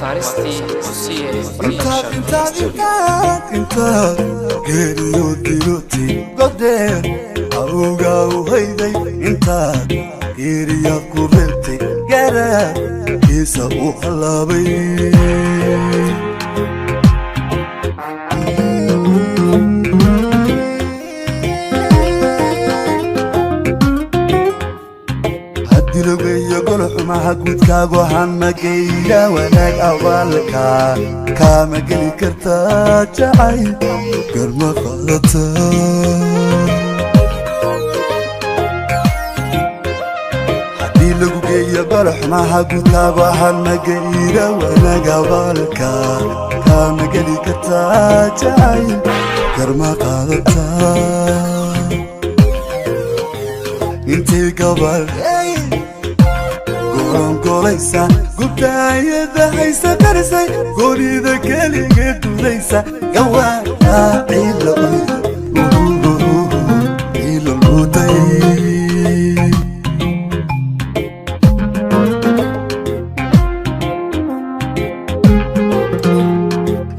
saaristii Osiye Intaad Production intaad Studio. Intaad intaad geeriyo diloti godeer awgaa u hayday, intaad geeriyaad ku reebtay garaad kiisa u hallaabay. Hadilogeeyo gol xumaha guudkaagu hanmagayda wanaag abaalka kaama geli kartaa jacayl garma qaadata. Haddii lagu geeyo gol xumaha guudkaagu hanmagayda wanaag abaalka kaama geli kartaa jacayl garma qaadata. Intay gabal gorongolaysa gubtaayada haysa qarisay goonida keliga dulaysa gawaa ciila ciila luutay.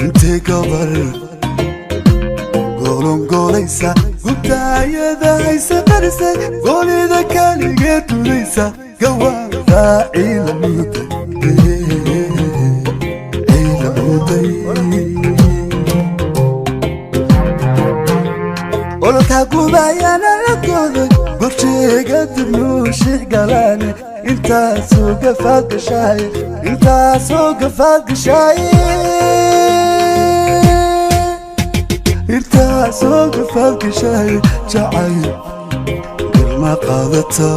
Intay gabar gorongolaysa gubtaayada haysa qarisay goonida keliga dulaysa gawaa ciila luutay ciila luutay. Ololka gubayana la gooday gorsheega dibnuushix galaane intaasoo gafaad gashaaye intaasoo gafaad gashaaye intaasoo gafaad gashaaye jacayl garma qaadata.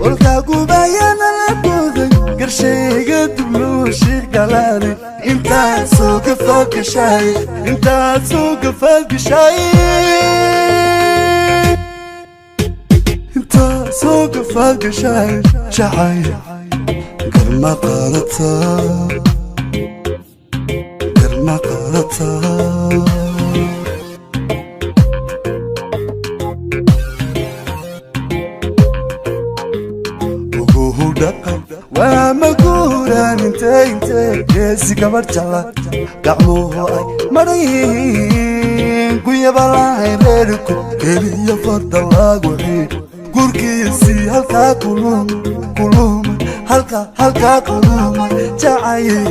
Olka gubayana la gooday garshayga dibluushix galaane intaasoo gafaad gashaaye intaasoo gafaad gashaaye intaasoo gafaad gashaaye jacayl garma qaadata garma qaadata. Uguhu dhaqan waa maguuraan inte inte geesi gabar jecla gacmuhu ay madhayihiin gunyaba lahayn reerku keliya farda lagu xiid gurkiisii halkaa kulum kulum halka halkaa kuluma jacayl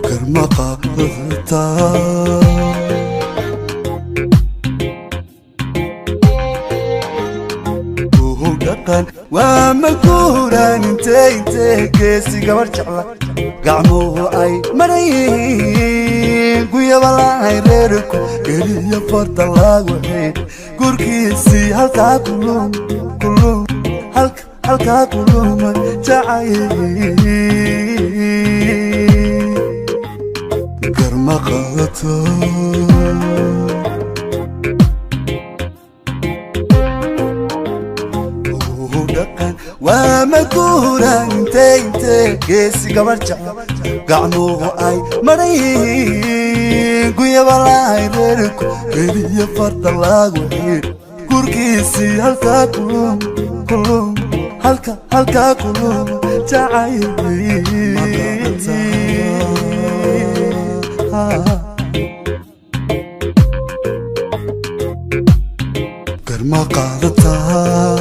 garma qaadata. Uhu dhaqan waa maguuraan inte inte geesi gabar jecla gacmuhu ay madhayihiin gunyaba lahayn reerku keliya farda lagu xiid gurkiisii halkaa kulum kulum halka halkaa kuluma jacayl garma qaadato. Uhu dhaqan waa maguuraan inte inte geesi gabar jecla gacmuhu ay madhayihiin gunyaba lahayn reerku keliya farda lagu xiid gurkiisii halkaa kulum kulum halka halkaa kulum jacayl garma qaadataa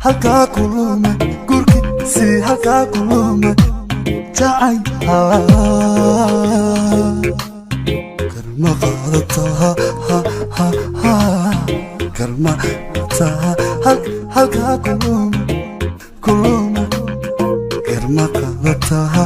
halkaa kuluma gurkiisii halkaa kuluma jacayl garma qaadataa garma qaadataa halkaa kuluma kuluma garma qaadataa.